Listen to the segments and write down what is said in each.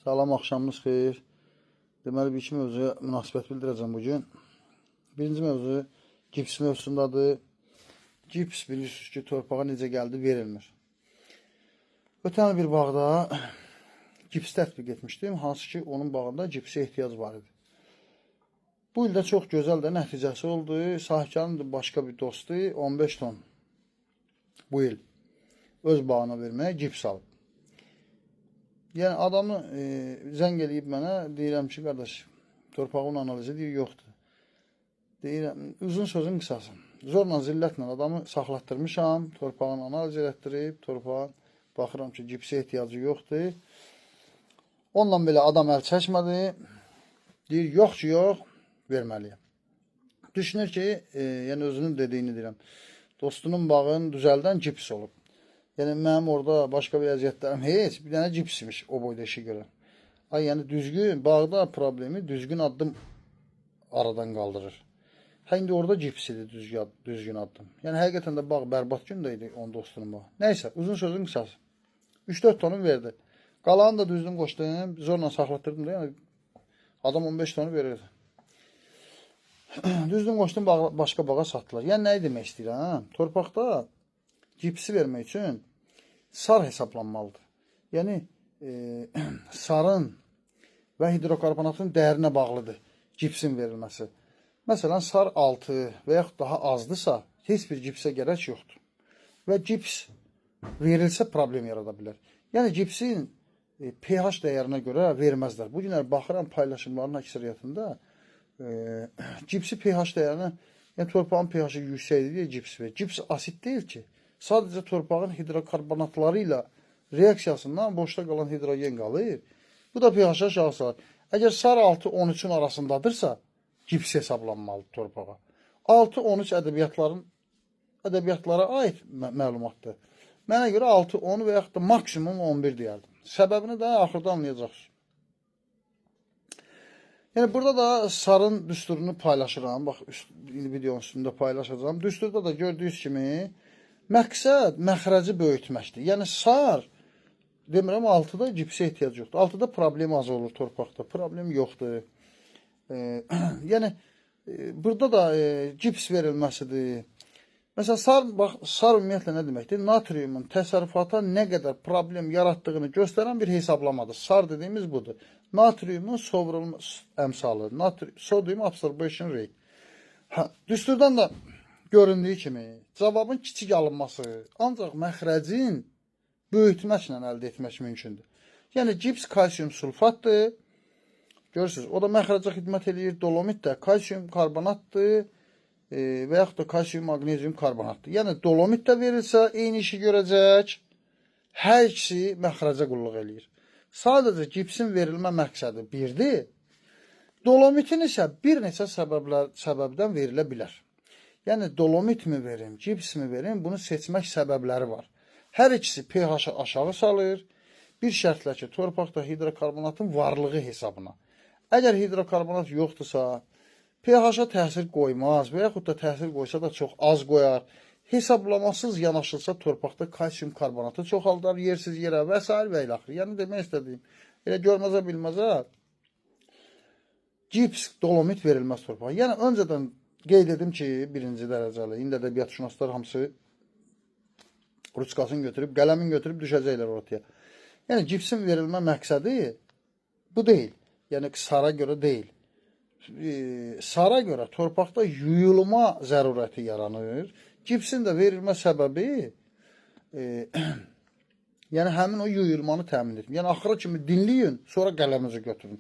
Salam, axşamınız xeyir. Deməli, bir iki mövzuya münasibət bildirəcəm bugün. Birinci mövzu gips mövzusundadır. Gips bilirsiniz ki, torpağa necə gəldi verilmir. Ötən il bir bağda gips tətbiq etmişdim, hansı ki, onun bağında gipsə ehtiyac var idi. Bu il də çox gözəl də nəticəsi oldu. Sahibkarın da başqa bir dostu 15 ton bu il öz bağına verməyə gips alıb. Yəni adamı zəng eləyib mənə, deyirəm ki, qardaş, torpağın analizi deyir, yoxdur. Deyirəm, uzun sözün qısası. Zorla zillətlə adamı saxlatdırmışam, torpağın analiz elətdirib, torpağın baxıram ki, gipsə ehtiyacı yoxdur. Onunla belə adam əl çəkmədi. Deyir, yox ki, yox, verməliyəm. Düşünür ki, yəni özünün dediyini deyirəm. Dostunun bağını düzəldən gips olub. Yəni mənim orada başqa bir əziyyətlərim heç, bir dənə gipsmiş o boyda işi görən. Ay yəni düzgün bağda problemi düzgün addım aradan qaldırır. Hə indi orada gips idi düzgün addım. Yəni həqiqətən də bağ bərbad gündə idi onun dostunun bağı. Nəysə, uzun sözün qısası. 3-4 tonu verdi. Qalanını da düzdüm qoşdum, zorla saxlatdırdım da, yəni adam 15 tonu verirdi. Düzdüm qoşdum başqa bağa satdılar. Yəni nə demək istəyirəm? Torpaqda gipsi vermək üçün SAR hesablanmalıdır. Yəni SAR-ın və hidrokarbonatın dəyərinə bağlıdır gipsin verilməsi. Məsələn, SAR 6 və yaxud daha azdısa, heç bir gipsə gərək yoxdur. Və gips verilsə problem yarada bilər. Yəni gipsin pH dəyərinə görə verməzlər. Bu günlər baxıram paylaşımların əksəriyyətində gipsi pH dəyərinə, yəni torpağın pH-ı yüksəkdir deyə gips verir. Gips asid deyil ki. Sadəcə torpağın hidrokarbonatları ilə reaksiyasından boşda qalan hidrogen qalır. Bu da pH-ı aşağı salır. Əgər SAR 6-13-ün arasındadırsa, gips hesablanmalıdır torpağa. 6-13 ədəbiyyatlara aid məlumatdır. Mənə görə 6-10 və yaxud da maksimum 11 deyərdim. Səbəbini də axırda anlayacaqsınız. Yəni burada da SAR-ın düsturunu paylaşıram. Bax, videonun üstündə paylaşacağam. Düsturda da gördüyünüz kimi məqsəd məxrəci böyütməkdir. Yəni SAR demirəm 6-da gipsə ehtiyac yoxdur. 6-da problem az olur torpaqda. Problem yoxdur. Yəni burada da gips verilməsidir. Məsələn, SAR, bax, SAR ümumiyyətlə nə deməkdir? Natriumun təsərrüfata nə qədər problem yaratdığını göstərən bir hesablamadır. SAR dediyimiz budur. Natriumun sovrulma əmsalı, sodium absorption rate. Hə, düsturdan da göründüyü kimi cavabın kiçik alınması ancaq məxrəcin böyütməklə əldə etmək mümkündür. Yəni gips kalsium sulfatdır. Görürsünüz, o da məxrəcə xidmət eləyir. Dolomit də kalsium karbonatdır və yaxud da kalsium maqnezium karbonatdır. Yəni dolomit də verilsə eyni işi görəcək. Hər ikisi məxrəcə qulluq eləyir. Sadəcə gipsin verilmə məqsədi birdir. Dolomitin isə bir neçə səbəbdən verilə bilər. Yəni dolomit mi verim, gips mi verim, bunu seçmək səbəbləri var. Hər ikisi pH-ı aşağı salır. Bir şərtlə ki, torpaqda hidrokarbonatın varlığı hesabına. Əgər hidrokarbonat yoxdursa, pH-a təsir qoymaz və yaxud da təsir qoysa da çox az qoyar. Hesablamasız yanaşılsa torpaqda kalsium karbonatı çoxaldar yersiz yerə və sair və ilaxır. Yəni demək istədiyim, elə görməzə bilməzə gips, dolomit verilməz torpağa. Yəni öncədən qeyd edim ki, birinci dərəcəli, indi ədəbiyyatşünaslar hamısı ruçkasını götürüb, qələmin götürüb düşəcəklər ortaya. Yəni gipsin verilmə məqsədi bu deyil. Yəni SAR-a görə deyil. SAR-a görə torpaqda yuyulma zərurəti yaranır. Gipsin də verilmə səbəbi yəni həmin o yuyulmanı təmin etmək. Yəni axıra kimi dinləyin, sonra qələminizi götürün.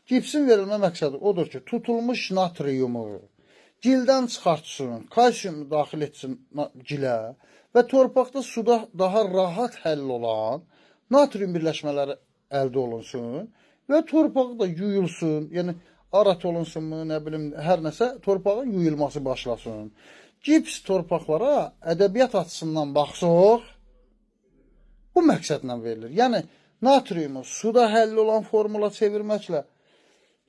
Gipsin verilmə məqsədi odur ki, tutulmuş natriumu gildən çıxartsın, kalsiumu daxil etsin gilə və torpaqda suda daha rahat həll olan natrium birləşmələri əldə olunsun və torpaq da yuyulsun. Yəni arat olunsunmu, nə bilim, hər nəsə torpağın yuyulması başlasın. Gips torpaqlara ədəbiyyat açısından baxsaq, bu məqsədlə verilir. Yəni natriumu suda həll olan formula çevirməklə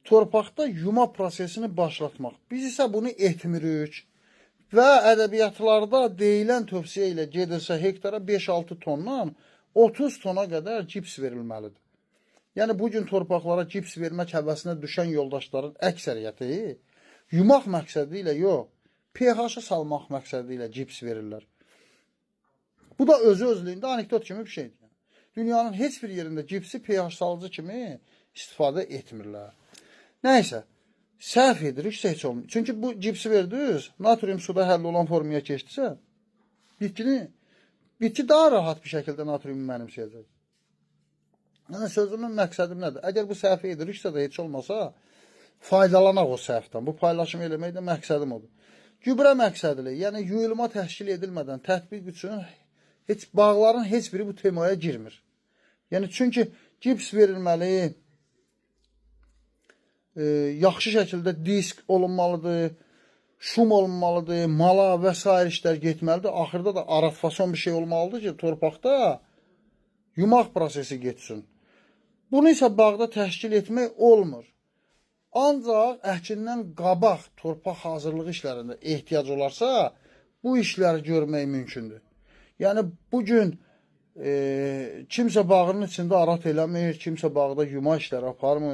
torpaqda yuma prosesini başlatmaq. Biz isə bunu etmirik. Və ədəbiyyatlarda deyilən tövsiyə ilə gedilsə hektara 5-6 tondan 30 tona qədər gips verilməlidir. Yəni bu gün torpaqlara gips vermək həvəsinə düşən yoldaşların əksəriyyəti yumaq məqsədi ilə yox, pH-ı salmaq məqsədi ilə gips verirlər. Bu da özü özlüyündə anekdot kimi bir şeydir. Dünyanın heç bir yerində gipsi pH salıcı kimi istifadə etmirlər. Nəysə, səhv ediriksə heç olmuyor. Çünki bu gipsi verdiniz, natrium suda həll olan formaya keçdisə, bitki daha rahat bir şəkildə natriumu mənimsəyəcək. Yəni sözümün məqsədim nədir? Əgər bu səhvi ediriksə də heç olmasa faydalanaq o səhvdən. Bu paylaşımı eləmək də məqsədim odur. Gübrə məqsədli, yəni yuyulma təşkil edilmədən tətbiq üçün heç bağların heç biri bu temaya girmir. Yəni çünki gips verilməli, yaxşı şəkildə disk olunmalıdır, şum olunmalıdır, mala və sair işlər getməlidir. Axırda da aratfason bir şey olmalıdır ki, torpaqda yumaq prosesi getsin. Bunu isə bağda təşkil etmək olmur. Ancaq əkindən qabaq torpaq hazırlığı işlərində ehtiyac olarsa, bu işləri görmək mümkündür. Yəni bu gün kimsə bağının içində arat eləmir, kimsə bağda yuma işləri aparmır.